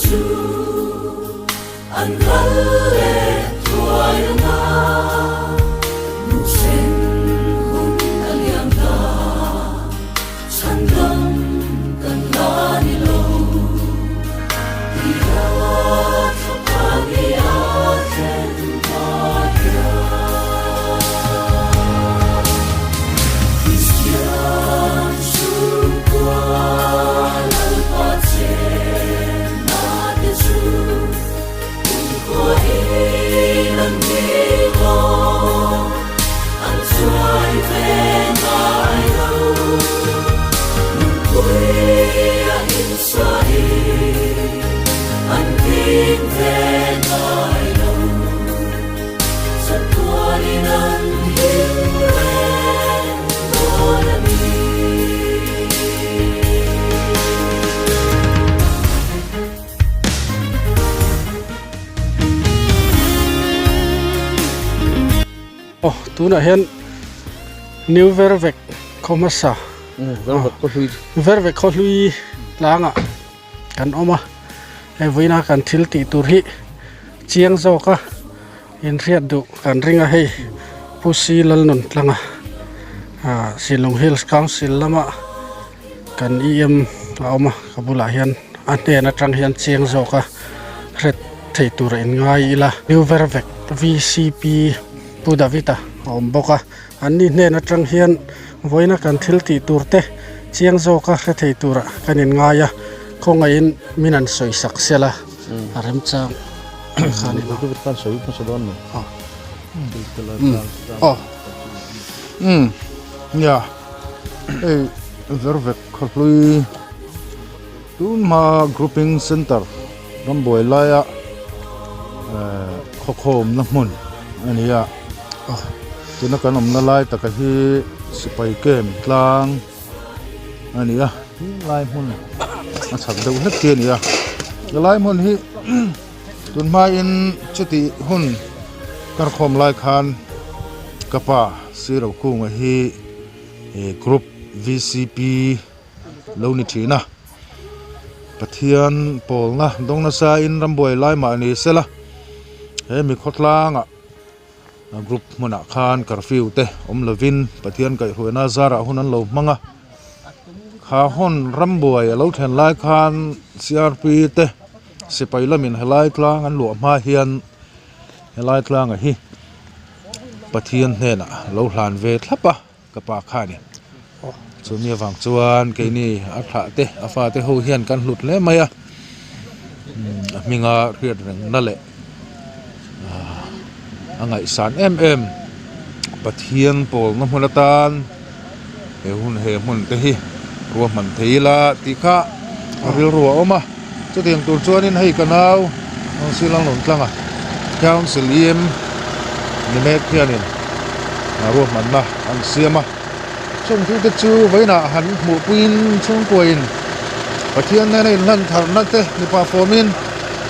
chu an ral leh thuai anga Muhsen hun a liam ta chhandam kan la ni lo Tia thlapa ni a thlen hma hian Kristian chhungkua Lalpa chenna te chu kumkhuain an hming aw an chuai ve ngai lo Nunpuia insain an hming ve ngai lo Chatuanin an him reng dawn a ni. Aw tunah hian New Vervek khaw hmasa Vervek khaw hlui tlangah kan awm a hei vawiina kan thil tih tur hi chiang zawk a inhriat duh kan ring a hei Pu Si Lalnuntlanga ah Shillong Hills Council lama kan EM a awm a ka bulah hian a hnen atang hian chiang zawk a hret thei tur a inngai ila New Vervek VCP Pu David-a a awm bawk a Anni hnen atang hian vawiina kan thil tih tur te chiang zawka hre thei turah kan inngai a, khawngaihin min an sawi sak sel a, a remchang khan in aw. Umm nia hei vervek khawhlui tunhma grouping center rambuai laia ehh khawkhawmna hmun a ni a tuna kan awmna lai taka hi sipai camp tlang a ni a helai hmun a chhak deuh hlek hi a ni a helai hmun hi tunhmain chutih hun karkhawm lai khan ka pa Sir Rokunga hi group V_C_P lo ni thin a Pathian pawlna dawng nasa in rambuai lai mah ni sela he mi khawtlangah group hmunah khan curfew te awm lovin Pathian kaihhruaina zarah hun an lo hmang a kha hun rambuai a lo thlen lai khan C_R_P te sipai lamin helai tlang an luah hma hian helai tlangah hi Pathian hnenah lo hlan ve thlap a. Ka pa kha a ni. Chumi avang chuan keini a thlah te a fate ho hian kan hlut hle mai a, a hminga hriat rengna leh a ngaihsan em em Pathian pawlna hmun atan he hun he hmun te hi ruahman thei ila tih kha a rilru a awm a. Chutiang tur chuanin hei ka nau Council an rawn tlang a, Council im ni mek hianin ruahmanna an siam a, chung thil te chu vawiinah han hmuhpuiin chhungkuain Pathian nena inhlan tharna te mipa fawmin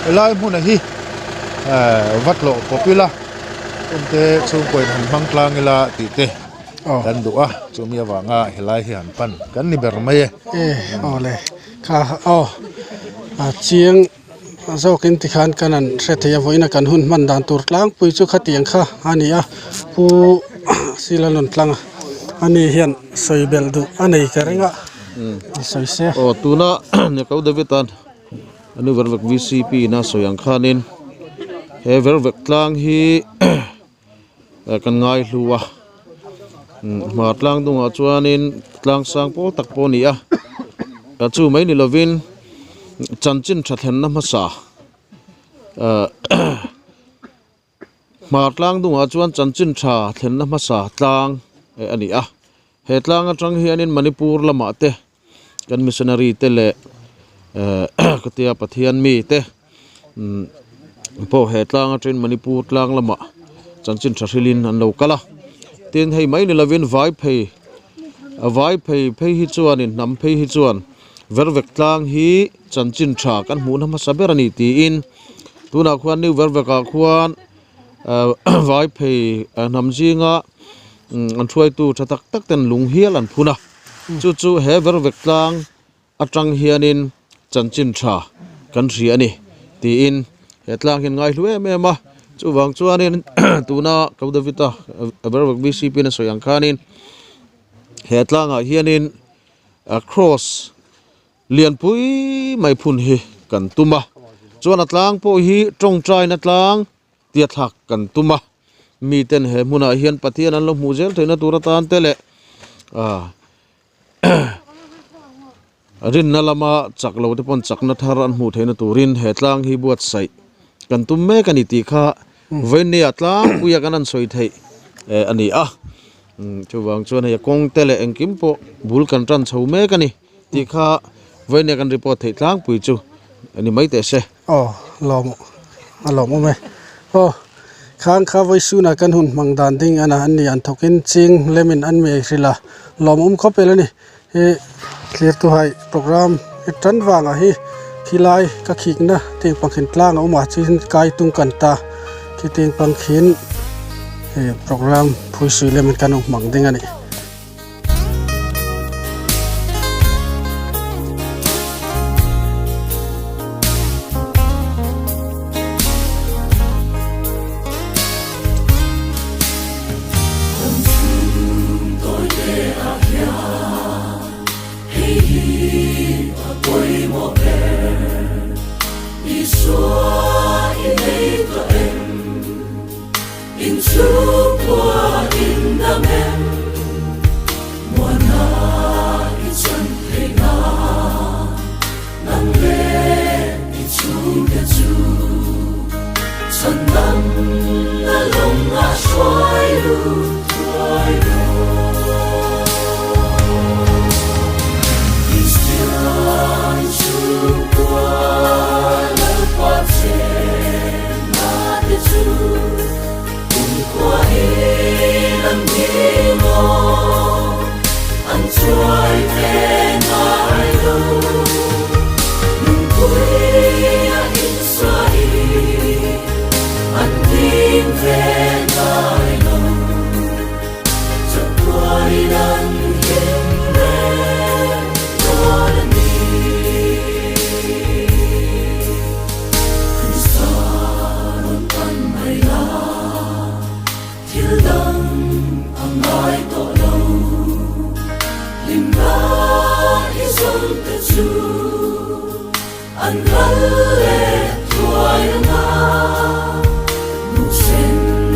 helai hmuna hi va tlawh pawp ila chungte chhungkuain han hmang tlang ila tih te kan duh a, chumi avanga helai hi han pan kan ni ber mai e. Kha aw a chiang zawkin tikhan kan han hre thei a vawiin a kan hun hman dan tur tlangpui chu khatiang kha a ni a pu sila rawn tlang a ani hian sawi belh duh a nei ka ring a ni sawi se. Aw tuna Nico David an anu vervek V_C_P in a sawi ang khanin he vervek tlang hi kan ngai hlu a hmar tlang dungah chuanin tlang sang pawl tak pawh a ni a chu mai ni lovin chanchin tha thlenna hmasa ah hmar tlang dungah chuan chanchin tha thlenna hmasa tlang a ni a he tlang atang hianin Manipur lamah te kan missionary te leh eh ka tia Pathian mi te umm pawh he tlang atangin Manipur tlang lamah chanchin tha hrilhin an lo kal a tin hei mai ni lovin vai phei a vai phei phei hi chuanin hnam phei hi chuan vervek tlang hi chanchin tha kan hmuhna hmasa ber a ni tiin tunah khuan new vervek ah khuan ah vai phei hnam zinga an hruaitu tha tak tak ten lung hial an phun a. Chu chu he vervek tlang atang hianin chanchin tha kan hria a ni tiin he tlang hian ngai hlu em em a chuvang chuanin tuna Ko David-a Vervek bcp in a sawi ang khanin he tlangah hianin a cross lianpui mai phun hi kan tum a chuan a tlang pawh hi tawngtaina tlang tia thlak kan tum a miten he hmunah hian Pathian an lo hmuh zel theihna tur atan te leh ah Rinna lama chak lo te pawn chakna thar an hmuh theihna turin he tlang hi buatsaih kan tum mek a ni tih kha vawinia tlangpuia kan han sawi theih a ni a. Chuvang chuan hei a kawng te leh engkim pawh bul kan tan chho mek a ni tih kha vawinia kan report theih tlangpui chu a ni mai teh se. Aw lawm a lawmawm e. Aw khang kha vawisunah kan hun hmang dan ding a an ni an thawkin ching lemin an mi hrilh a lawmawm khawp el a ni. He thlir tu hai program hi tan vangah hi khilai ka khikna ting pangkhin tlang a awm a chuan kai tung kan ta khi ting pangkhin he program phuisui lemin kan awm hmang ding a ni.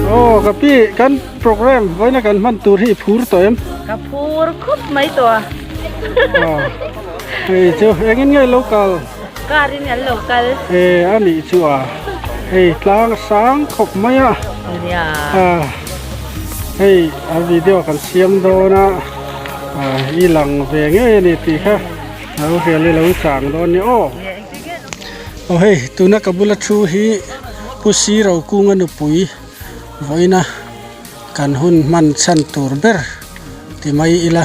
Aw ka pi kan program vawiina kan hman tur hi i phur tawh em? Ka phur khup mai tawh a. Aw hei chu engin nge lo kal? Car in an lo kal. E a nih chu a hei tlang a sang khawp mai a. Nia. Hei a video kan siam dawn a i lang ve ngei a ni tih kha lo hrial i lo chang dawn ni aw. Aw hei tuna ka bula thu hi Pu Siro Kunga nupui vawiina kan hun hman chhan tur ber ti mai ila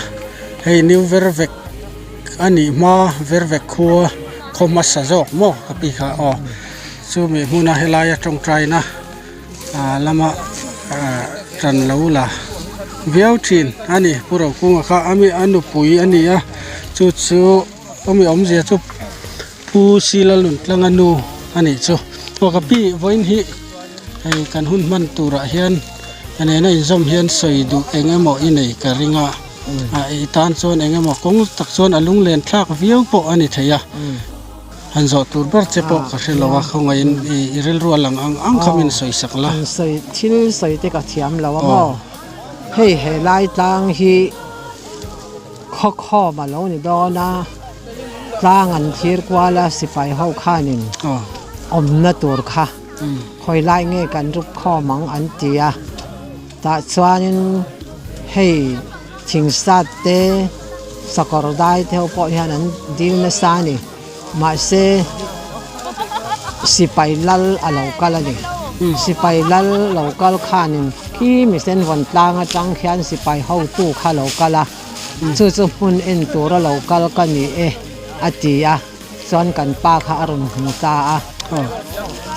hei new vervek a nih hma vervek khua khaw hmasa zawk maw ka pi kha aw chumi hmuna helaia tawngtaina ah lama ah tan lo la viau thin a ni pu Rokunga kha ami a nupui a ni a chu chu awmi awmzia chu Pu Silaluntlanga nu a nih chu aw ka pi vawiin hi. Hei kan hun hman turah hian a nena inzawm hian sawi duh eng emaw i nei ka ring a, ah i tan chuan eng emaw kawng tak chuan a lunglen thlak viau pawh a ni thei a, han zawh tur ber che pawh ka hre lo a, khawngaihin i rilru a lang ang ang kha min sawi sak la. An sawi thil sawi te ka thiam lo a maw? Hei he lai tlang hi khawkhawm a lo ni dawn a, tlang an thlir kual a sipai ho khanin awmna tur kha. Khawi lai nge kan rup khawm ang an ti a, tah chuanin hei thingsat te sakawr dai te ho pawh hian an dil nasa a ni. Mahse sipai lal a lo kal a ni. Sipai lal lo kal khanin khi misen vawn tlang atang khian sipai hotu kha lo kal a, chu chu hmun en tura lo kal ka ni e a ti a. Chuan kan pa kha a rawn hmu ta a,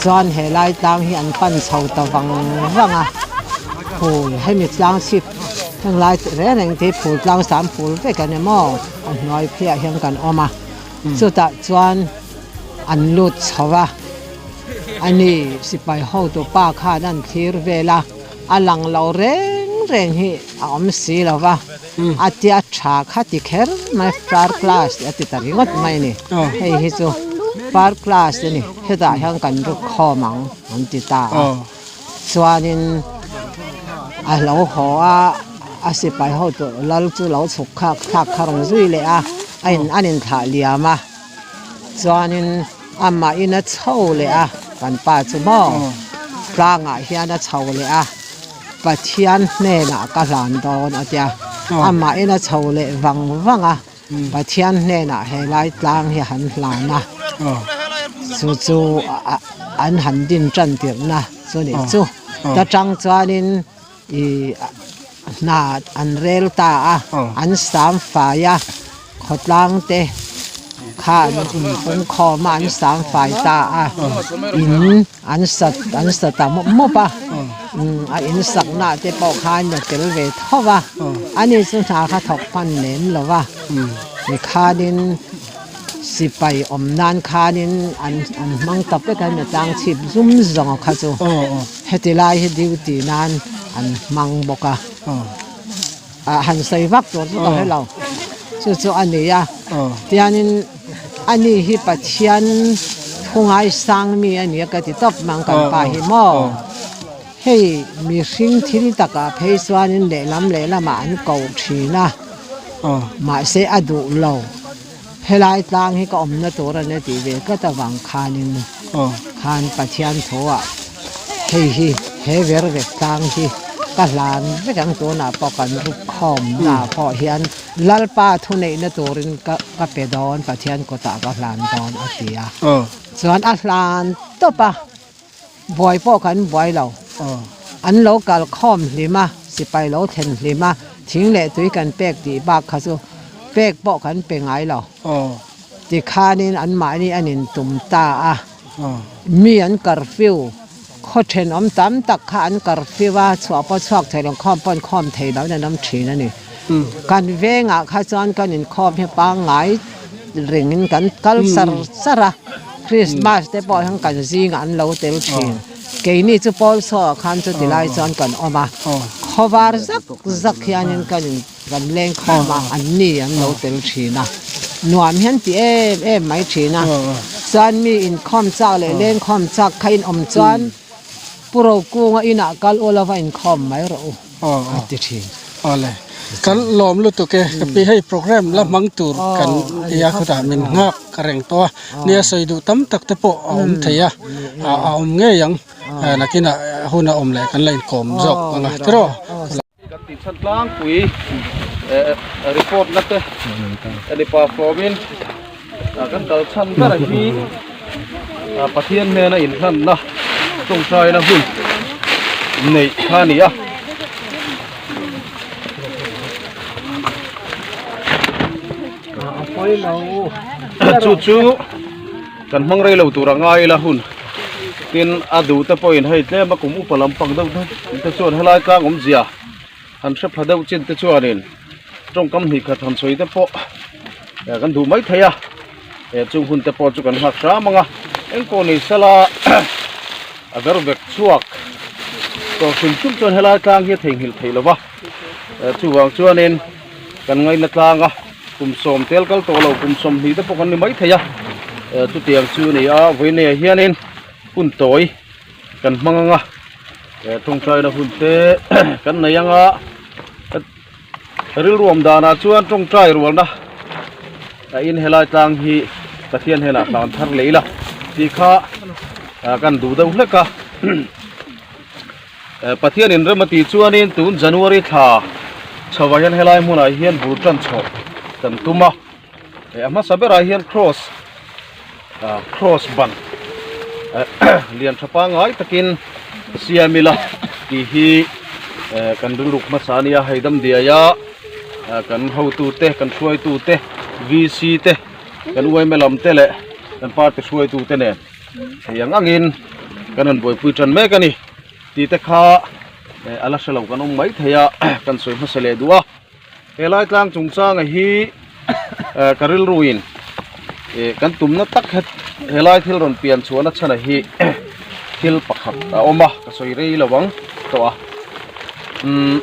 chuan he lai tlang hi an pan chho ta vang vang a, phul hemi tlang chhip heng lai reng reng te hi phul tlang sam phul vek a ni maw a hnuai phiah hian kan awm a, chutah chuan. An lut chho a, ani sipai hotu pa khan an thlir vel a, a lang lo reng reng hi a awm si lo va, a tia tha kha ti kher mai far class a ti ta ringawt mai a ni. Hei hi chu far class a ni, hetah hian kan ruk khawm ang an ti ta a. Chuanin a lo haw a, a sipai hotu lal chu lo chhuk khak thlak kha rawn zui leh a, a in an inthlah liam a. Chuanin amah in a chho leh a, kan pa chu maw tlangah hian a chho leh a, Pathian hnenah ka hlan dawn a tia, amah in a chho leh vang vang a, Pathian hnenah helai tlang hi han hlan a, chu chu an han din tan tirhna chu nih chu, ta tang chuanin Ih hna an rel ta a, an sam fai a, khawtlang te khan inpung khawm a an sam fai ta a, in an sa an sa ta mawp mawp a, a in sakna te pawh khan a tel ve tho va, ani chu hna kha thawk hman lem lo va, tikhanin sipai awm nan khanin an an hmang ta vek a, a tlang chhip zum zawng kha chu. Heti lai hi duty nan an hmang bawk a, ah han sawi vak tur chu ka hre lo, chu chu a ni a, tianin ani hi Pathian thu ngaisang mi a ni a ka ti tawp mang kan pa hi maw, hei mihring thil takah phei chuanin lehlam lehlamah an ko thin a, mahse a duh lo. Helai tlang hi ka awmna tur a ni tih ve tlat avang khanin khan Pathian thuah hei hi he ver vek tlang hi ka hlan vek ang tunah pawh kan rup khawmna pawh hian Lalpa thuneihna turin ka ka pe dawn Pathian kawtah ka hlan dawn a ti a chuan a hlan tawp a. Buai pawh kan buai lo. An lo kal khawm hlim a, sipai lo thlen hlim a, thing leh tui kan pek tih bak kha chu pek pawh kan pe ngai lo. Tikhanin anmahni an intum ta a, mi an curfew, khaw thenawm tam tak kha an curfew a, chhuah pawh chhuak thei lo, khawm pawh an khawm thei lo in an awm thin a ni. Kan vengah kha chuan kan inkhawm hi pangngai rengin kan kal char char a. Christmas te pawh hian kan zingah an lo tel thin. Keini chu pawl saw ah khan chuti lai chuan kan awm a, khawvar zak zak hianin kan in kan leng khawm a, an ni an lo tel thin a, nuam hian ti em em mai thin a. Chuan mi inkhawm chak leh leng khawm chak kha in awm chuan Pu Rokunga inah kal ula va inkhawm mai rawh u. a ti thin. Awle, kan lawm lutuk e, ka pi hei program la hmang tur kan tia khutah min nghak ka reng tawh a, nia sawi duh tam tak te pawh a awm thei a, a awm ngei ang, nakinah hun a awm leh kan la inkawm zawk ang a tiraw. Kan tih chhan tlangpui report na te a ni pa fawmin kan kal chhan ber hi Pathian hnena inhlanna tawngtaina hun neih kha a ni a. Chu chu kan hmang rei lo tur a ngai ila hun tin a duh te pawhin hei tlem a kum upa lampang deuh te chuan helai tlang awmzia han hre pha deuh chin te chuanin tawngkam hnih khat han sawi te pawh kan duh mai thei a chung hun te pawh chu kan nghak hram ang a engpawh ni sela a ber vek chhuak tawh hrim hrim chuan helai tlang hi a theihnghilh theih lova chuvang chuanin kan ngaina tlang a kum sawm tel kal tawh lo kum sawmhnih te pawh kan ni mai thei a chutiang chu a ni a vawiinah hianin hun tawi kan hmang ang a tawngtaina hun te kan nei ang a. Rilru awm danah chuan tawngtai rualna a in helai tlang hi Pathian hnenah hlan thar leh ila tih kha kan duh deuh hlek a. Pathian in rem a tih chuanin tun January thla chhoah hian helai hmunah hian bul tan chhoh kan tum a. A hmasa berah hian cross cross ban lian tha pangngai takin siam ila tih hi kan rilruk hmasa a nia hei dam diai a kan hotute kan hruaitute VC te kan yma lam te leh kan party hruaitute nen hei ang angin kan rawn buaipui tan mek a ni tih te kha a la hre lo kan awm mai thei a kan sawi hmasa leh duh a. He lai tlang chungchanga hi ka rilruin kan tumna tak het. Helai thil rawn pian chhuahna chhana hi thil pakhat a awm a, ka sawi rei lo ang tawh a. Umm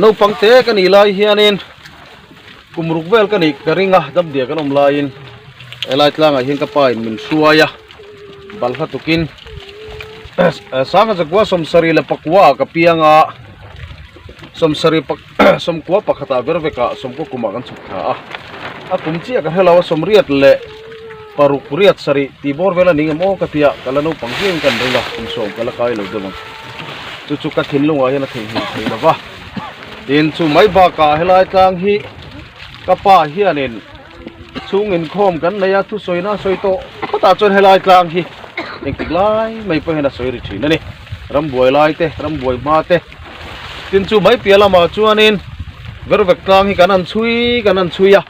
naupang te ka nih lai hianin kum ruk vel ka nih ka ring a, damdiah kan awm laiin helai tlangah hian ka pa in min hruai a, balhla tukin sangha zakua sawmsarih leh pakua ah ka piang a, sawmsarih sawmkua pakhatah ver vekah sawmkua kumah kan chhuk thla a, a kum chiah ka hrelo a sawmriat leh paruk riat sarih tih bawr vel a ni ngem aw ka tia ka la naupang viau in kan ring a kum sawm ka la kai lo deuh ang chu chu ka thinlungah hian a theihnghilh thei lo va tin chu mai bakah helai tlang hi ka pa hianin chhung inkhawm kan nei a thusawina a sawi tawh phawtah chuan helai tlang hi engtik lai mai pawh hian a sawi ri thin a ni rambuai lai te rambuai hma te. Tin chu mai piah lamah chuanin vervek tlang hi kan han chhui kan han chhui a,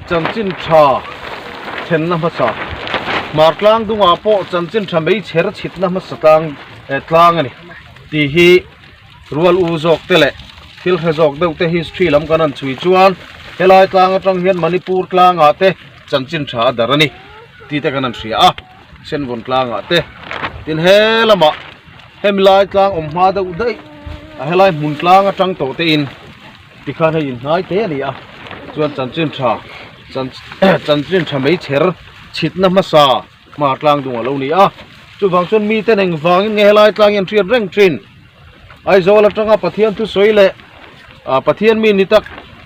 chanchin tha thenna hmasa hmar tlang dungah pawh chanchin tha mei chher chhitna hmasa tlang eh tlang a ni tih hi rual u zawk te leh thil hre zawk deuh te history lam kan han chhui chuan helai tlang atang hian Manipur tlangah te chanchin tha a dar a ni tih te kan han hria a. Senvawn tlangah te tin he lamah hemi lai tlang awm hma deuh daih a helai hmun tlang atang tawh te in tikhan hei inhnai te a ni a chuan chanchin tha chanchin tha mai chher chhitna hmasa hma tlang dung a lo ni a chuvang chuan miten engvangin nge helai tlang hi an hriat reng thin. Aizawl atanga Pathian thusawi leh ah Pathian mi ni tak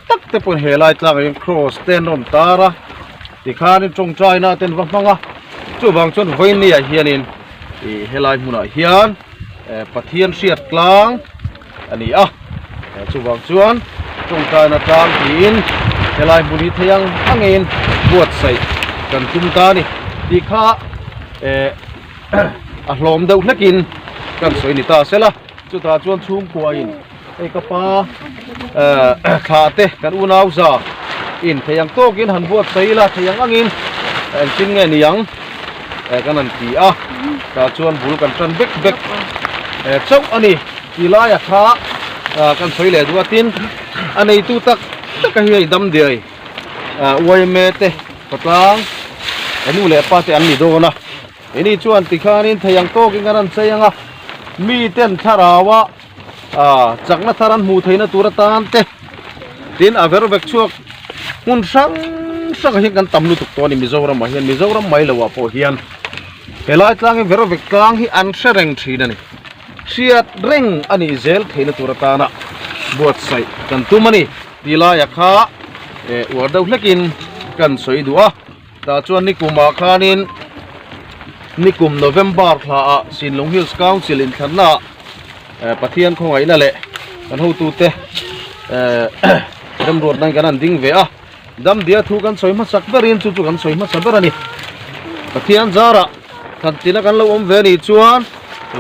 tak te pawhin he lai tlangah hian cross te an rawn tar a tikhanin tawngtaina te an va hmang a chuvang chuan vawinia hianin ih helai hmunah hian eh Pathian hriat tlang a ni a chuvang chuan tawngtaina tlang tiin helai hmun hi thei ang angin buatsaih kan tum ta a ni tih kha eh. a hlawm deuh hlekin kan sawi ni ta sela chutah chuan chhungkuain hei ka pa eh thla te kan unau za in thei ang tawkin han buatsaih ila thei ang angin engtin nge ni ang eh kan han ti a tah chuan bul kan tan bek bek eh chauh a ni ti laia kha ah kan sawi leh duh a tin a neitu tak tak a hi hei dam diai ah uaime te patlang nu leh pa te an ni dawn a. Ini chuan tikhanin thei ang tawkin kan han chei ang a, miten thlaraua ah chakna thar an hmuh theihna tur atan te tin a ver vek chhuak hmun hrang hrang ah hian kan tam lutuk tawh a ni Mizoram ah hian Mizoram mai lo ah pawh hian helai tlang hi ver vek tlang hi an hre reng thin a ni hriat reng a nih zel theihna tur atana buatsaih kan tum a ni tih laia kha eh uar deuh hlekin kan sawi duh a. Tah chuan nikumah khanin nikum November thlaah Sinlung Hills Council inthlannaah Pathian khawngaihna leh kan hotute remruatna in kan han ding ve a, Damdia thu kan sawi hmasak berin chu chu kan sawi hmasa ber a ni. Pathian zarah thantina kan lo awm ve anih chuan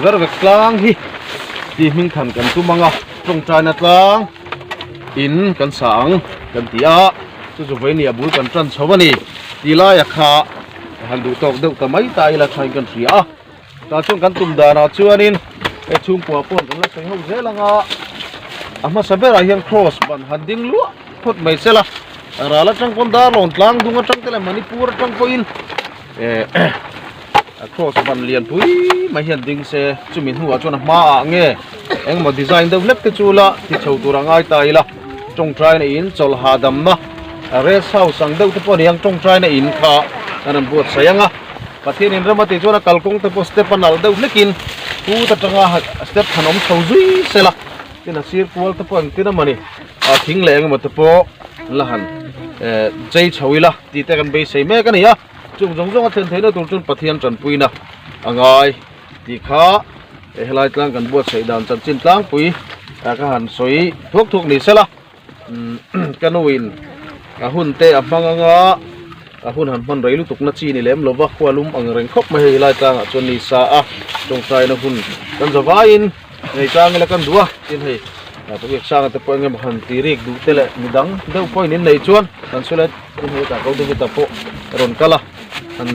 vervek tlang hi tih hming than kan tum ang a, tawngtaina tlang in kan sa ang kan ti a. Chu chu vawiin a bul kan tan chho a ni tih laia kha ka han duh tawk deuh ta mai ta ila thain kan hria a, tah chuan kan tum danah chuanin he chhungkua pawh kan la sawi ho zel ang a, a hmasa berah hian cross ban han ding luah phawt mai sela ral atang pawn Darlawn tlang dung atang te leh Manipur atang pawhin eh a cross ban lian pui mai hian ding se chumi hnuah chuan a hmaah nge engemaw design deuh hlek te chu la ti chho tur a ngai ta ila tawngtaina in chawlh hahdamna rest house ang deuh te pawh a ni ang tawngtaina in kha an rawn buatsaih ang a Pathian in rem a tih chuan a kalkawng te pawh step a nalh deuh hlekin kut atanga step han awm chho zui sela tin a sir kual te pawh engtin emaw ni a thing leh engemaw te pawh la han eh chei chho ila tih te kan beisei mek a ni a. Chung zawng zawng a thlen theihna tur chuan Pathian tanpuina a ngai tih kha helai tlang kan buatsaih dan chanchin tlangpui ka han sawi thuak thuak ni sela ka nuin a hun te a hmang anga a hun han hman rei lutuk na chi ni lem lova khua lum ang reng khawp mai hei helai tlangah chuan ni sa a tawngtaina hun kan za vaiin nei tlang ila kan duh a tin hei Pawiak sanga te pawh eng emaw han ti rik duh te leh midang deuh pawhin in neih chuan kan sawi lai Tin hetah ko David-a pawh a rawn kal a, han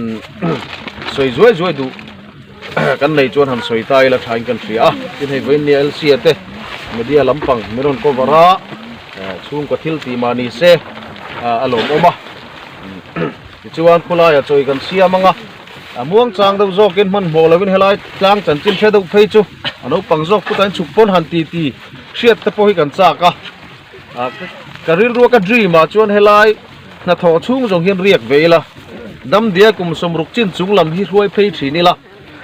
sawi zuai zuai duh kan nei chuan han sawi ta ila thain kan hria a. Tin hei vawiin nia LC-a te media lampang min rawn cover a, chhungkaw thil tih mah ni se a lawmawm a. Tichuan khawlaiah chawi kan siam ang a, a muangchang deuh zawkin hmanhmawh lovin helai tlang chanchin hre deuh phei chu a naupang zawk putah in chhuk pawn han ti ti hriat te pawh hi kan chak a. Ka rilrua ka dream ah chuan helai hnathawh chhung zawng hian riak ve ila, damdia kum sawmruk chin chung lam hi hruai phei thin ila,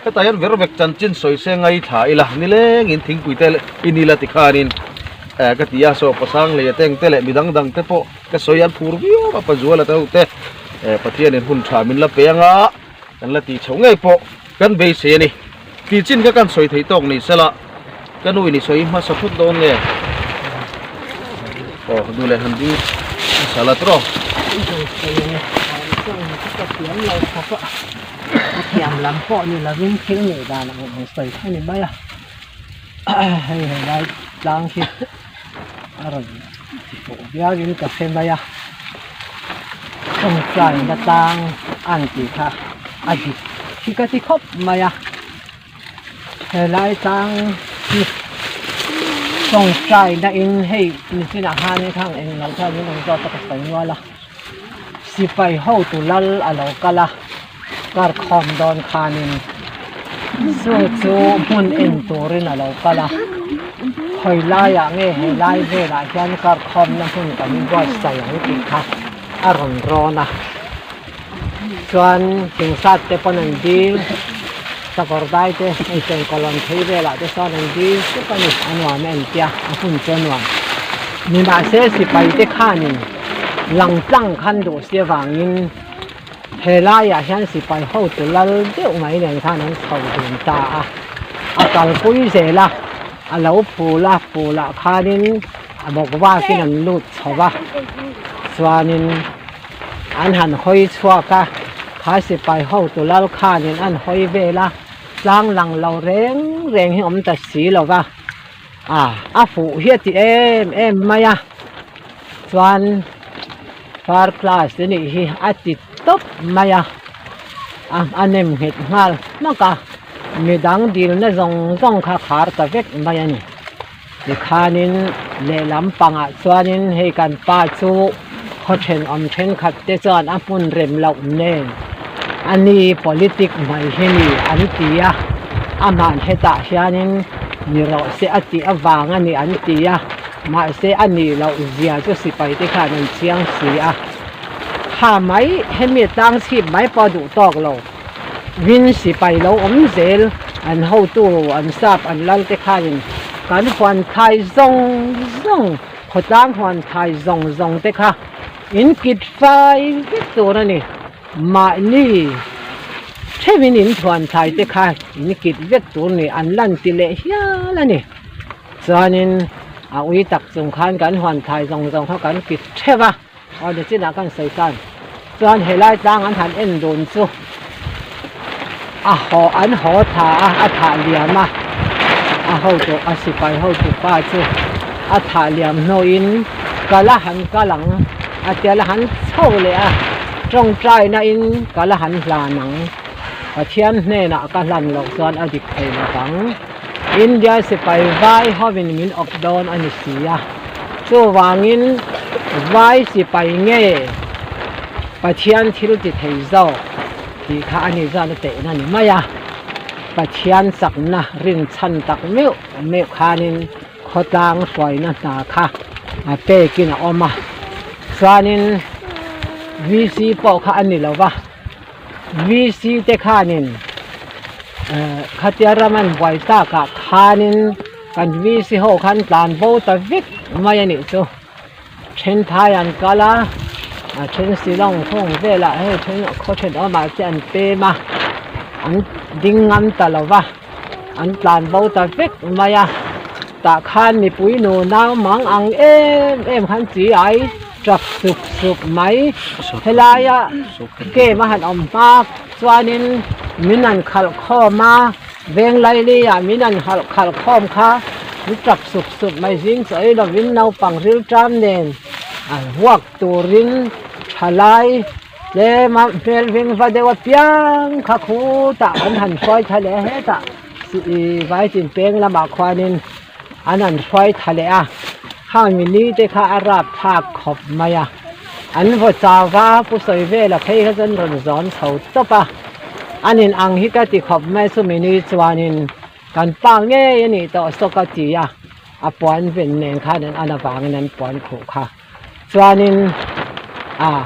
hetah hian vervek chanchin sawi se ngaithla ila, nilengin thingpui te in ila tikhanin ka ti a, saw pasang lei ateng te leh midang dang te pawh ka sawi an phur viau a, Pazuala te ho te Pathianin hun tha min la pe anga kan la tih chhoh ngei pawh kan beisei a ni. Tih chin kha kan sawi theih tawk ni sela ka nu in i sawi hmasa phut dawn nge? Aw duh leh han ding hmasa la tawh. A thiam lam pawh ni lovin thil nih dan ang ang sawi kha ni mai a, hei helai tlang hi a rawn ti fuh viauin ka hre mai a, tawngtaina tlang an tih kha a dik hi ka ti khawp mai a, helai tlang hi tawngtaina in hei nichinah khanin khang englo khan min rawn zawt a ka sawi nual a. Sipai hotu lal a lo kal a, kar khawm dawn khanin chu chu hmun en turin a lo kal a, khawi laiah nge he lai velah hian kar khawmna hmun kan buatsaih ang tih kha a rawn rawn a, chuan thingsat te pawn an dil, sakawr dai te hei chengkawl an phei velah te sawn an dil sup a ni, a nuam a entia a hun chu a nuam. Nimahse sipai te khanin. Lang tlang khan duh si avangin helaiah hian sipai hotu lal deuh mai nen khan an chho dun ta a, a kalpui zel a, a lo phul a, phulah khanin a bawk vakin an lut chho va, chuanin an han hawi chhuak a, kha sipai hotu lal khanin an hawi vel a, tlang lang lo reng reng hi awm ta si lo va. A a fuh hi a ti em em mai a chuan far class te nih hi a ti tawp mai a a a nem nghet nghal hmak a midang dilna zawng zawng kha khar ta vek mai a ni tikhanin lehlam pangah chuanin hei kan pa chu khaw thenawm thenkhat te chuan a hmun rem loh nen ani politic mai hi ni an ti a amah hetah hianin ni rawh se a tih avang a ni an ti a mahse a nih loh zia chu sipai te khan an chiang si a kha mai hemi tlang chhip mai pawh a duh tawk lo vin sipai lo awm zel an hotu an sap an lal te khanin kan huan thlai zawng zawng khawtlang huan thlai zawng zawng te kha in kit fai vek tur a ni. Mahni theuhin in thuan thlai te kha in kit vek tur ni an lan ti leh hial a ni. Chuanin a ui tak chung khan kan huan thlai zawng zawng kha kan kit theuh a, aw ni chinah kan sawi tan. Chuan helai tlang an han en dun chu a haw an haw tha a, a thah liam a, a hotu a sipai hotu pa chu a thah liam hnuin kal a han kal ang a tia la han chho leh a. Tawngtaina in ka la han hlan ang. Pathian hnenah ka hlan loh chuan a dik thei lo vang. India sipai vai hovin min awp dawn a ni si a. Chuvangin vai sipai nge Pathian thil ti thei zawk tih kha a ni zan a tehna ni mai a. Pathian chakna rinchhan tak meuh meuh khanin khawtlang hruaina hna kha a pekin a awm a chuanin VC pawh kha a ni lo va VC te khanin eh khatia ram an buai takah khanin kan VC ho khan tlan bo ta vek mai a nih chu then phai an kal a a then Shillong thawng velah hei then khaw thenawmah te an pem a an ding ngam ta lo va. An tlan bo ta vek mai a, tah khan mipui nu nau mang ang em em khan chi ai tap sup sup mai. Helaia game a han awm hma chuanin min han khalh khawm a, veng laili ah min han khalh khawm kha an tap sup sup mai zing chaw ei lovin naupang rilṭam nen an vuak turin thalai. Tlema hmel veng va deuh apiang kha khutah an han hruai tha leh a hetah ih vai chin peng lamah khuanin an han hruai tha leh a khang mili te kha a rap thlak khawp mai a. An vaw chau va, Pu Sawivela phei kha chuan rawn zawm chho tawp a. An in ang hi ka ti khawp mai chumi ni chuanin kan pa ngei a nih tawh saw ka ti a, a puan ven nen khan an an avangin an puan khuh kha. Chuanin ah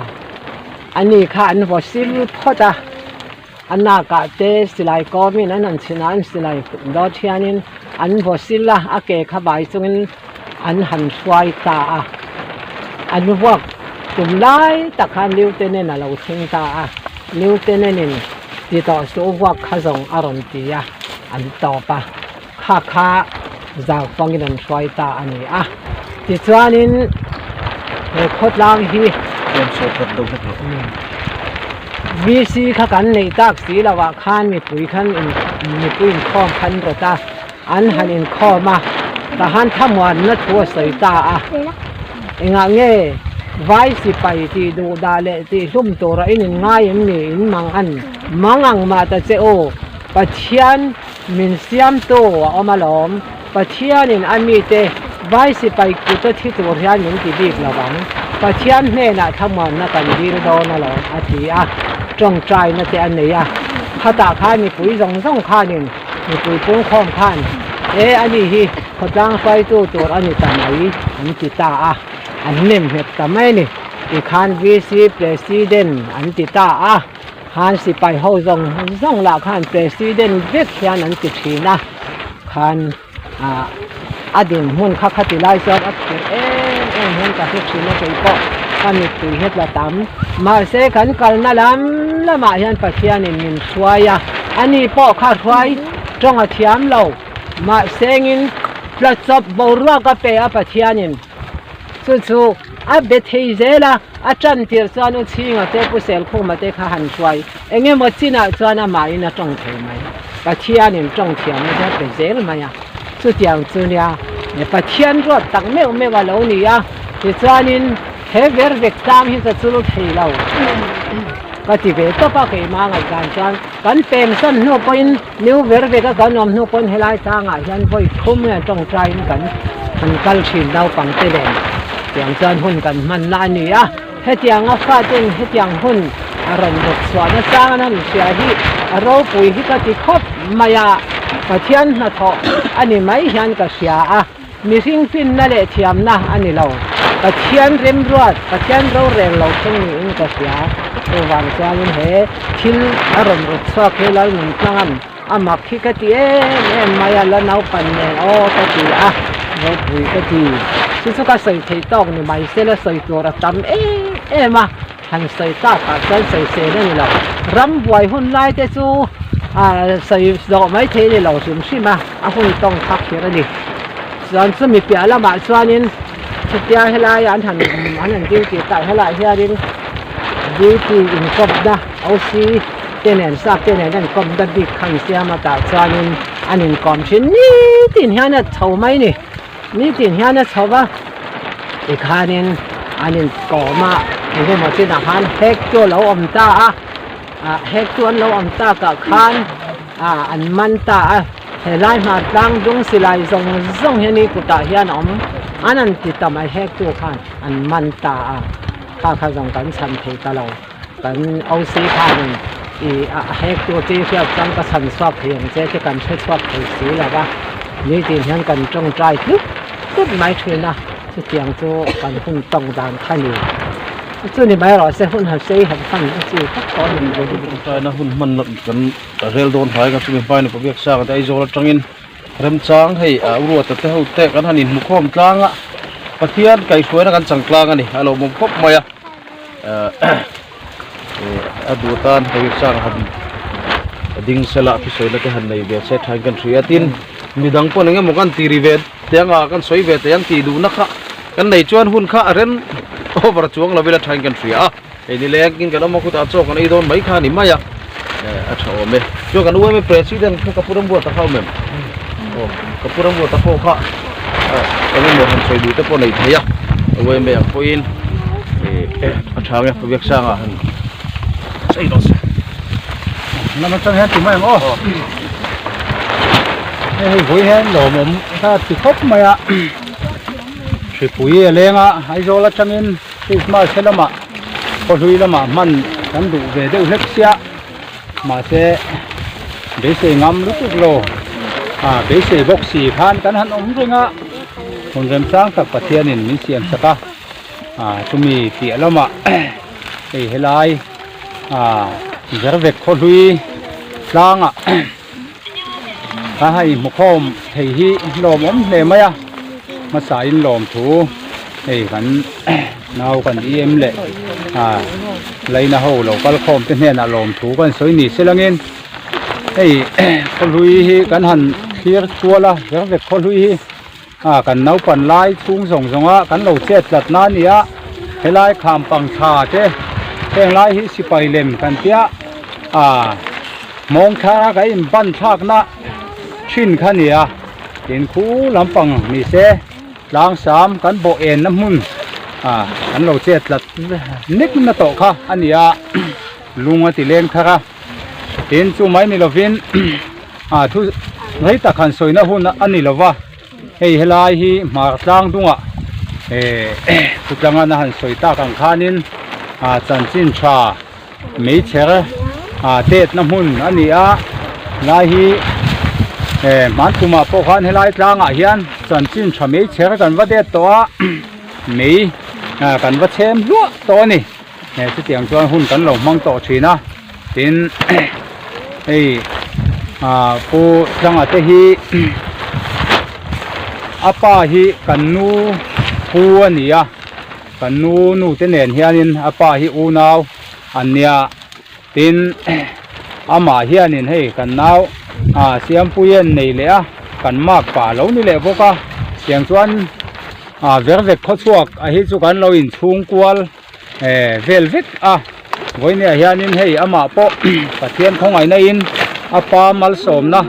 ani kha an vaw sil phawt a, a nakah te silai kawmin an han chhin a, an silai dawt hianin an vaw sil a, a ke kha vai chungin an han hruai ta a, an vuak tum lai tak khan lieutenant a lo thleng ta a, lieutenant in ti tawh suh vuak kha zawng a rawn ti a, an tawp a. Kha kha zau fangin an hruai ta a ni a. Tichuanin he khawtlang hi VC kha kan neih tak si lo ah khan mipui khan in mipui inkhawm khan rawt a, an han inkhawm a, tahan thlamuanna thu a sawi ta a. Engah nge vai sipai tih duh dah leh tih hlum tura in inngai em ni in mang an mang ang mah ta che u Pathian Min siamtu a awm alawm. Pathianin a mite vai sipai kuta thi tur hian min ti bik lo ang. Pathian hnenah thlamuanna kan dil dawn alawm, a ti a. Tawngtaina te a nei a. Khatah khan mipui zawng zawng khanin mipui pungkhawm khan, E, ani hi khawtlang hruaitu tur a ni ta mai, an ti ta a. An nem nghet ta mai a ni. Tikhan VC President an ti ta a. Khan sipai ho zawng zawng lah khan president vek hian an ti thin a, khan ah a dinhmun kha khati lai chuan a phur em em hian ka hre thin a kei pawh ka mittui hi tla tam. Mahse kan kalna lam lamah hian Pathianin min hruai a, ani pawh kha hruai tawng a thiam lo, mahsengin tla chawp boruak a pe a Pathianin. Chu chu a be thei zel a, a tan tir chuan u Chhinga te Pu Selkhuma te kha han hruai eng emaw chinah chuan amahin a tawng thei mai. Pathianin tawng thiamna te a pe zel mai a, chutiang chu nia Pathian ruat tak meuh meuh a lo ni a, tichuanin he ver vek tlang hi ka chul thei lo ka ti ve tawp a keimah ngaihdan chuan kan pemsan hnu pawhin New ver vek a kan awm hnu pawn helai tlangah hian vawi thum nge tawngtaiin kan han kal thin naupang te nen tiang chuan hun kan hman na a ni a, hetiang a faten hetiang hun a rawn rawt chhuah nasa an han hria hi a ropui hi ka ti khawp mai a, Pathian hnathawh a ni mai hian ka hria a. Mihring finna leh thiamna a ni lo. Pathian remruat, Pathian rorel lo thleng niin ka hria. Chuvang chuanin he thil a rawn rawt chhuak hi Lalnuntlanga'n a mak hi ka ti em em mai a, la naupan nen aw ka ti a, ropui ka ti. Chu chu ka sawi thei tawk ni mai se la sawi tur a tam em em a, han sawi takah chuan sawisel a ni lo. Rambuai hun lai te chu sawi zawh mai thei a ni lo hrim hrim a. A hun tawng kha kher a ni. Chuan chumi piah lamah chuanin chutia helai an han an han duty tah helaiah hianin duty inkawpna OC te nen sap te nen an inkawpna bik kha an siam a tah chuanin an inkawm thin nitin hian a chho mai a ni. Nitin hian a chho va tikhanin an inkawm a engemaw chinah khan hek chu a lo awm ta a ah hek chu an lo awm takah khan. Ah an man ta a, helai hmar tlang dung silai zawng zawng hian i kutah hian a awm an han ti ta mai hek tu khan an man ta a, kha kha zawng kan chhan thei ta lo, kan OC khanin ih a hek tu chi hriat chuan ka chhan chhuak thei ang che te kan hre chhuak thei si lo va, nitin hian kan tawngtai hlut hlut mai thin a, chutiang chu kan hun tawng dan kha ni. Chu ni mai rawh se hun han sei han hman a chi tak tawh a ni. Tawngtaina hun hman kan rel dawn hlai ka chumi hmain upa biak sang te Aizawl atangin remchang hei a uruata te ho te kan han inhmukhawm tlang a Pathian kaihhruaina kan chang tlang a ni a lo mawm khawp mai a a duh tan upa biak sang han ding sela thusawi te han nei ve se thain kan hria tin midang pawh eng emaw kan ti ri ve te anga kan sawi ve te ang tih duhna kha kan nei chuan hun kha a rem over chuang lovin a thain kan hria a. Hei ni lengin kan awm a khutah chaw kan ei dawn mai kha a ni mai a, a tha awm e. Chuan kan UMA President kha ka pu Ramruata kha awm em? Aw, ka pu Ramruata pawh kha eng emaw han sawi duh te pawh nei thei a, UMA ang pawhin a tha ang e, Pu Biaksanga han sawi rawh se. Lam atang hian ti mai ang aw. Hei hei vawi hian lawmawm kha ti khawp mai a, hripui a leng a, Aizawl atangin Christmas he lamah. Khawhlui lamah hman kan duh ve deuh hlek sia mahse beisei ngam lutuk lo ah beisei bawk si khan kan han awm reng a hun remchang tak Pathianin min siam sak a ah chumi piah lamah hei helai ah Vervek khawhlui tlangah a hei hmukhawm thei hi lawmawm hle mai a hmasa in lawm thu hei kan nau kan em leh ah laina ho lo kal khawm te hnenah lawm thu kan sawi ni se langin hei khawhlui hi kan han thlir kual a vervek khawhlui hi ah kan naupan lai chhung zawng zawng a kan lo chet tlat na a ni a helai kham pang tha te heng lai hi sipai lem kan tia ah mawng thar a kan in ban thlak na thin kha a ni a tin khu lampang ni se tlang sam kan bawh en na hmun ah kan lo chet tlat nek na tawh kha a ni a lung a ti leng thar a tin chu mai ni lovin ah thu rei tak han sawina hun a ni lova hei helai hi hmar tlang dungah eh thutlanga na han sawi tak ang khanin ah chanchin tha meichher ah tet na hmun a ni a helai hi eh hman kumah pawh khan helai tlangah hian chanchin tha meichher kan va det tawh a mei ah kan va chhem hluah tawh a ni. Hei chutiang chuan hun kan lo hmang tawh thin a tin hei ah pu tlanga te hi a pa hi kan nu pu a ni a kan nu nu te nen hianin a pa hi unau an nia tin amah hianin hei kan nau ah siampuii an nei leh a kan mark pah a lo ni leh bawk a tiang chuan ah vervek khawchhuak a hi chu kan lo inchhung kual. Eh vel vek a vawinia hianin hei amah pawh Pathian khawngaihna in a pa malsawmna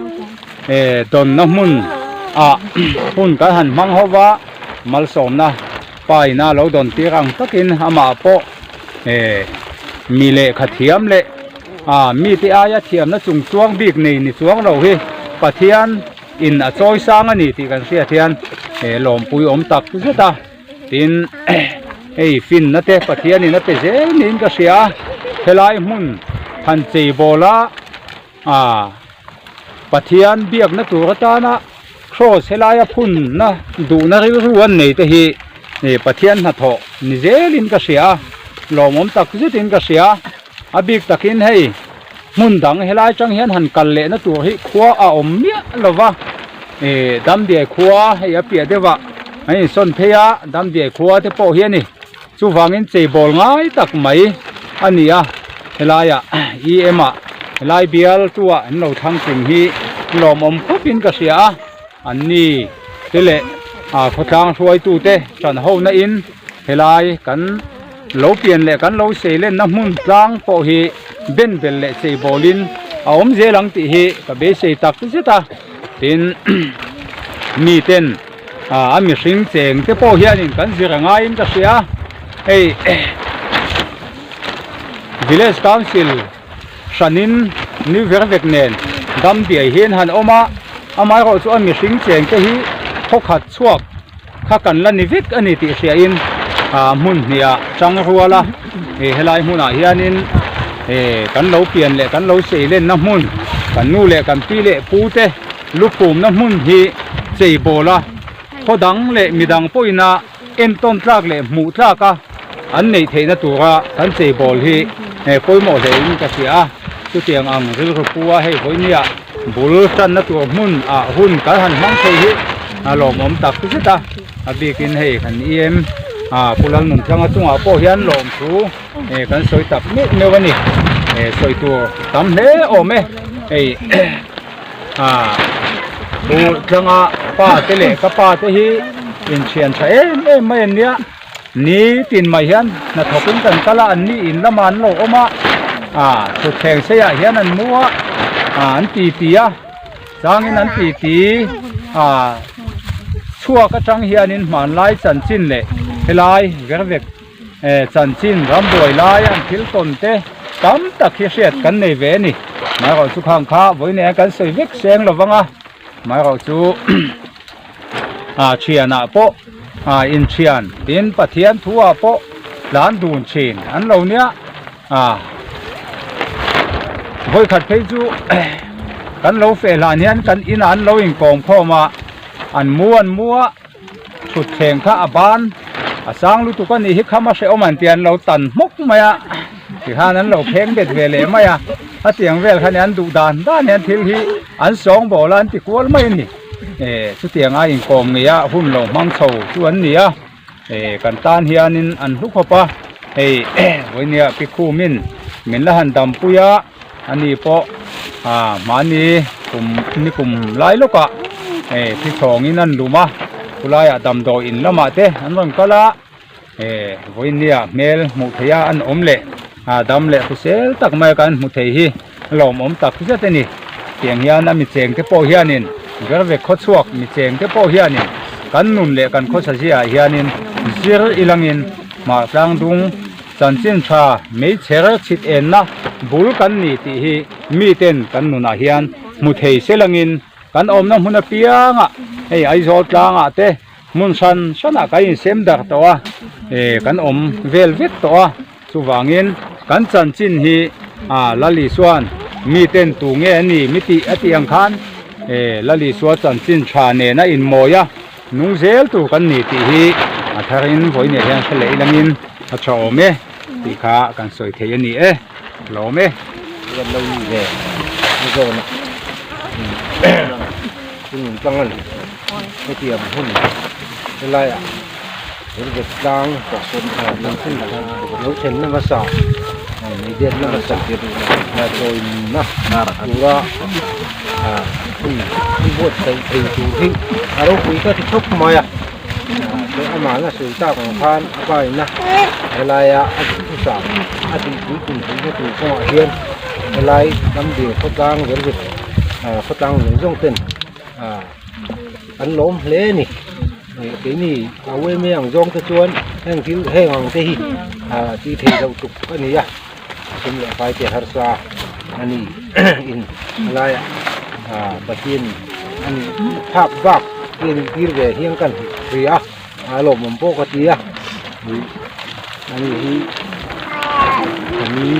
eh dawnna hmun ah hun kan han hmang ho va malsawmna pa ina lo dawn tir ang takin amah pawh eh mi lehkha thiam leh ah mite aia thiamna chung chuang bik nei ni chuang lo hi Pathian in a chawi sang a ni tih kan hriat hian eh lawmpui awm tak zet a. Tin hei finna te Pathianin a pe zel niin ka hria a helai hmun han chei bawl a ah Pathian biakna tur atana cross helaia phunna duhna rilru an nei te hi ih Pathian hnathawh ni zelin ka hria a lawmawm tak zetin ka hria a bik takin hei hmun dang helai tang hian han kal lehna tur hi khua a awm miah lo va ih Damdiai khua hei a piah deuh ah an insawn phei a Damdiai khua te pawh hi a ni chuvangin cheibawl ngai tak mai a ni a helaiah em ah helai bial chu ah an lo thlang tling hi lawmawm khawp in ka hria a an ni te leh ah khawtlang hruaitu te ṭan ho na in helai kan. Lo pian leh kan lo sei lenna hmun tlang pawh hi ben bel leh chei bawlin a awm zel ang tih hi ka beisei tak zet a tin miten ah a mihring cheng te pawh hianin kan zir a ngaiin ka hria hei village council hranin ni ver vek nen dam biai hian han awm a amaherawhchu chu a mihring cheng te hi khawkhat chhuak. Kha kan la ni vek a ni tih hriain ah hmun hnih ah tang rual a ih helai hmunah hianin ih kan lo pian leh kan lo sei lenna hmun kan nu leh kan pi leh pu te luphumna hmun hi chei bawl a khaw dang leh midang pawhin a entawn tlak leh hmuh tlak a an neih theihna tura kan chei bawl hi pawimawh hle in ka hria a chutiang ang rilru pu a hei vawinia bul tanna tur hmun ah hun kan han hmang thei hi a lawmawm tak zet a a bikin hei kan em ah Pu Lalnuntlanga chungah pawh hian lawmthu eh kan sawi tak meuh meuh a ni eh sawi tur tam hle awm e hei ah Pu Tlanga pa te leh ka pa te hi inthian tha em em mai an nia. Ni tin mai hian hnathawk in kan kal a an ni in lamah an lo awm a ah thutthleng sei ah hian an mu a ah an ti ti a changin an ti ti ah chhuak atang hianin hmanlai chanchin leh helai vervek eh chanchin rambuai lai an thil tawn te tam tak hi hriat kan nei ve a ni amaherawhchu chu khang kha vawiin kan sawi vek seng lo vang a amaherawhchu chu. Ah thianah pawh ah inthian tin Pathian thu ah pawh tlan dun thin an lo nia ah vawikhat phei chu kan lo feh hlan hian kan inah an lo inkawm khawm a an mu an mu a thutthleng kha a ban a sang lutuk a nih hi kham a hrehawm an ti an lo tan hmawk mai a tikhan an lo pheng bet ve leh mai a hetiang vel khan an duh dan dan hian thil hi an sawngbawl a an ti kual mai a ni eh chutianga inkawm ngei a hun lo hmang chho chu an ni a eh kan tan hianin an hlu khawp a hei vawinia pi khumin min la han dampui a ani pawh ah mahni kum ni kum lai lawkah eh thi chhawngin an lum a khulaiah damdawi in lamah te an rawn kal a eh vawinia hmel hmuh theih a an awm leh ah dam leh hrisel tak mai a kan hmu thei hi a lawmawm tak zet a ni tiang hian a mi cheng te pawh hianin vervek khawchhuak mi cheng te pawh hianin kan nun leh kan khawsa ziaah hianin zir ilangin hmar tlang dung Chanchin tha meichher chhit enna bul kan ni tih hi miten kan nunah hian hmu thei se langin kan awmna hmun apiangah hei Aizawl tlangah te hmun hran hranah kan insem dar tawh a eh kan awm vel vek tawh a chuvangin kan chanchin hi ah Lali chuan miten tu nge a ni mi tih a tih ang khan eh Lali chuan chanchin tha nena inmawi a. Nung zel tur kan ni tih hi a tharin vawiinah hian hre leh ilangin a tha awm e tih kha kan sawi thei a ni e lawm e. Kan lo ni ve a zawn a hun tlang a ni hetiang hun helaiah Velvet tlang lo thlenna hmasa meidiatna hmasa chawinna tura hun an buatsaih thei tur hi a ropui ka ti khawp mai a chuan amah na sawi tak ang khan a pa ina helaia a duhthusam a tihpui tum theihna tur kawngah hian helai lamdil khawtlang velvet khawtlang zawng zawng ten an lawm hle a ni keini a uaime ang zawng te chuan heng thil heng ang te hi tih theih loh tuk a ni a. Sum leh fai te harsa a ni in helaiah ah Pathian a nih phak bak hi an intir ve hian kan hria a a lawmawm pawh ka ti a ih ani hi a ni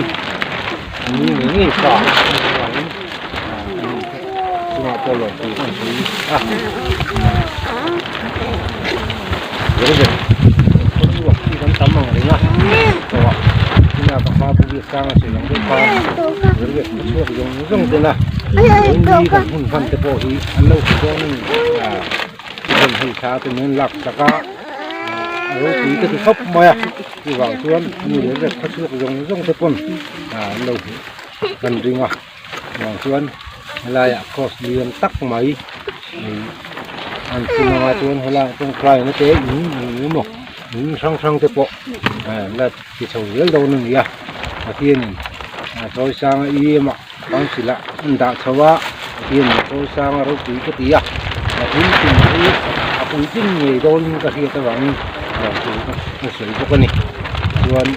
a ni ngei ngei fa a nih avangin ah ani chungah pawh lawm tur kan sawi a kan tam ang reng a tawh ina ka hma bul sang a sawi ang deuh kha rilru a chhuak zawng zawng ten a ni kan hun hman te pawh hi an lo hmu dawn a ni a hei hei thla te min lak sak a a ropui ka ti khawp mai a chuvang chuan mi rilru a chhuak zawng zawng te pawn an lo hmu kan ring a. Vang chuan helaiah cross lian tak mai ih an chhun anga chuan helaiah chuan tawngtaina te in eng emaw in hrang hrang te pawh eh la ti chho zel dawn a ni a Pathianin a chawi sanga i emaw council ah an dah chho a Pathianin a chawi sanga ropui ka ti a a thil tum hi a puitling ngei dawnin ka hriat avangin ka sawi bawk a ni chuan.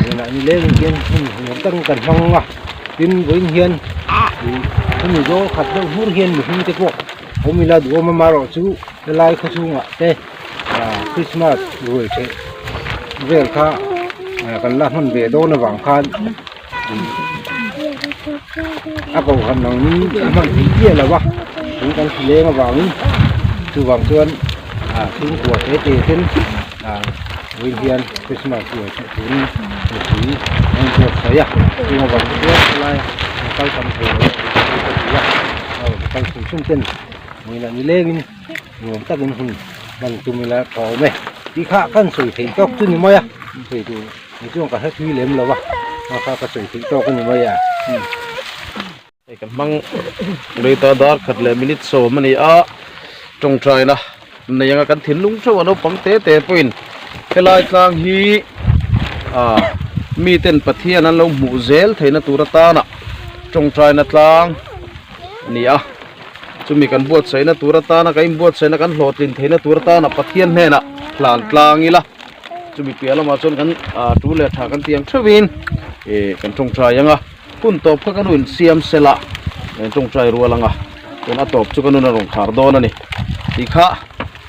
Tunah ni leng hian hun nuam tak kan hmang a tin vawiin hian ih hemi zawl khat deuh hmur hian mihring te pawh awm ila duhawm amaherawh chu helai khaw chhungah te ah christmas ruai theh vel kha ah kan la hman ve dawn avang khan ih a kohhran ang in a hman theih chiah lo a tun kan hri leng avangin chuvang chuan ah chhungkua te te ten ah. Vawiin hian Christmas ruai theh turin mipui an inbuatsaih a, chung avang te chuan helai an kal tam thei lo a ka ti a, a rawn kal chhun chhun ten vawiinah ni lengin nuam takin hun hman tum ila tha awm e tih kha kan sawi theih tawk chu ni mai a, sawi tur ni chuan ka hre thui lem lo a, kha kha ka sawi theih tawk a ni mai a. Hei kan hmang rei ta dar khat leh minute sawm a ni a tawngtaina nei anga kan thinlung theuh a naupang te te pawhin helai tlang hi ah miten Pathian an lo hmuh zel theihna tur atana tawngtaina tlang a ni a chumi kan buatsaihna tur atana kan inbuatsaihna kan hlawhtlin theihna tur atana Pathian hnenah hlan tlang ila. Chumi piah lamah chuan kan ah tu leh tha kan tiang theuhin ih kan tawngtai ang a hun tawp kha ka nu in siam sela kan tawngtai rual ang a chuan a tawp chu ka nun a rawn khar dawn a ni tih kha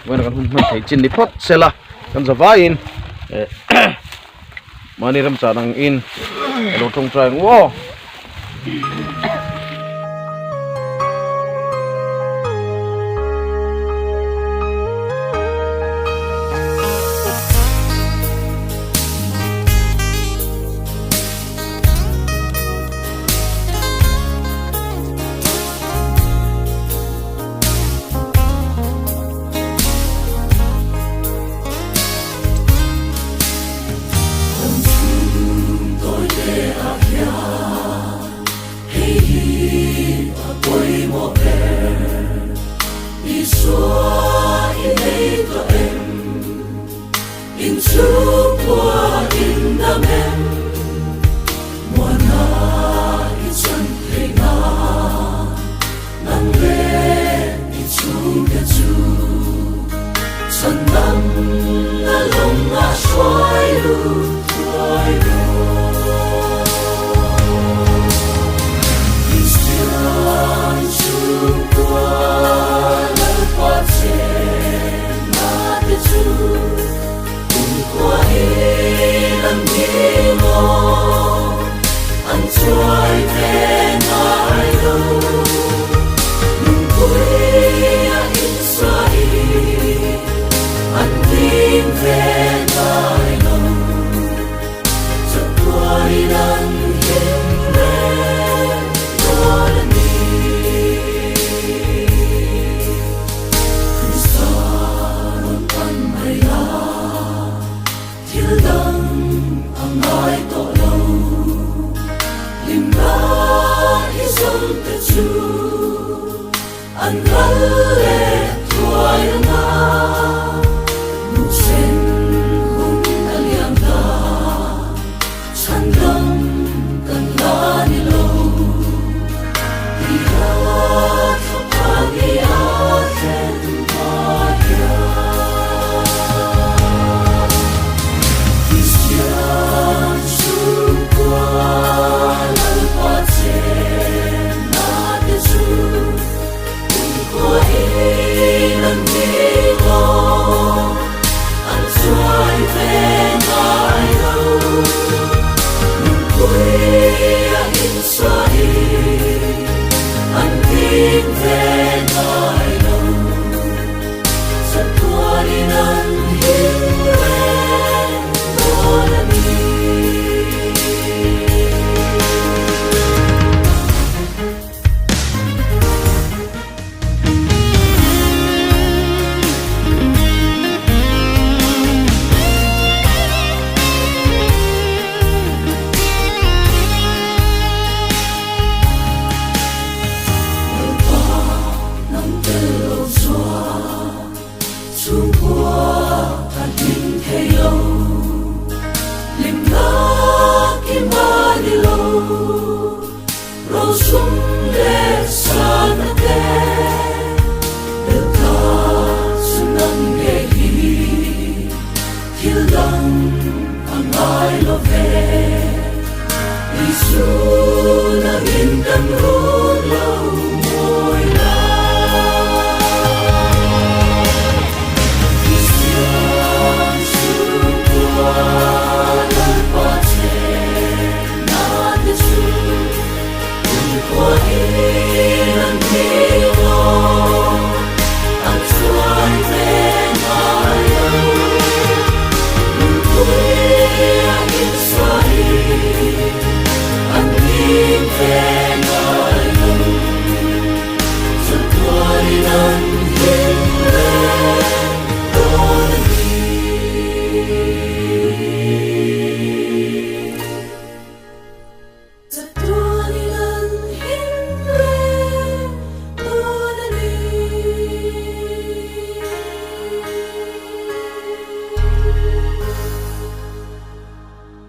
vawiin kan hun hman theih chin ni phawt sela kan za vaiin. Mahni remchan ang in a lo tawngtai ang aw. An